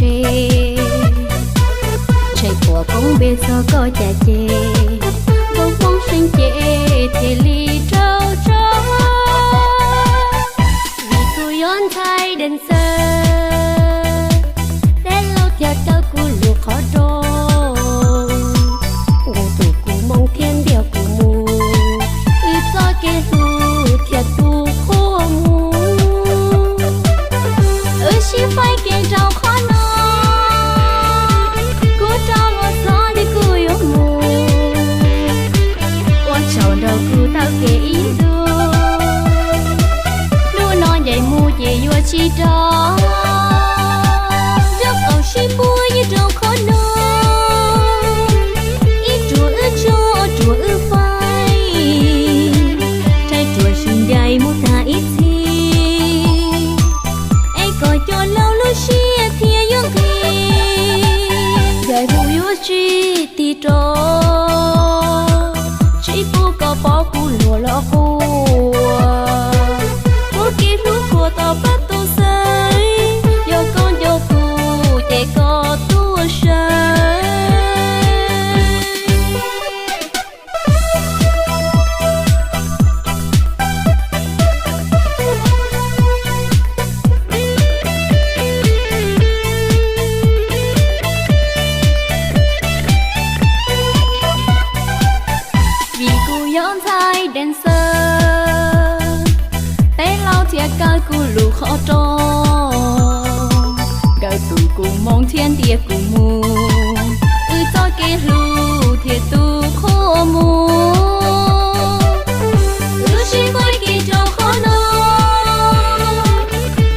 dej, ntshe puas koob npe txog koj cas ces nkauj Hmoob seev ces thiaj li raug tso. Vim kuv yog ntxhais Dees Xawm, peb laus thiaj kaw kuv lub qhov rooj, nkawd tus kuv moo thiab ntiag kuv mus, wb txoj kev hlub thiaj tu qhua mus. Wb sib faib kev nraug qhov no, kuv rov los txog ces kuv yuav mus, ua tsaug nrog kuv taug kev ib ntus, hnub no ncaim mus ces yuav tsis rov. Nraub qaum sib puag yeej rau qhov no, ib ruam wb tso, ob ruam wb faib, rhaib ruam sib ncaim mus tag ib txhis, es kom cov laus lub siab thiaj yuav nqig. Ncaim mus yuav tsis tig rov, tsis pub koj pom kuv luag los quaj, muab kev hlub qhuas tom peb tus xwb, yog koj nco kuv ces koj tuaj saib. Vim kuv yog ntxhais Dees Xawm, peb laus thiaj kaw kuv lub qhov rooj, nkawd tus kuv moo thiab ntiag kuv mus, wb txoj kev hlub thiaj tu qhua mus. Wb sib faib kev nraug qhov no,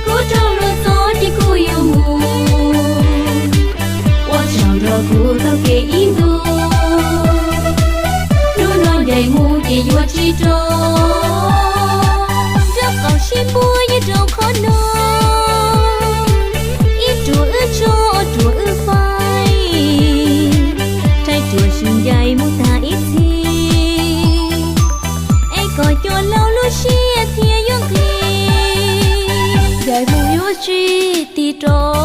kuv rov los txog ces kuv yuav mus, ua tsaug nrog kuv taug kev ib ntus, hnub no ncaim mus ces yuav tsis rov. Nraub qaum sib puag yeej rau qhov no, ib ruam wb tso, ob ruam wb faib, rhaib ruam sib ncaim mus tag ib txhis, es kom cov laus lub siab thiaj yuav nqig. Ncaim mus yuav tsis tig rov,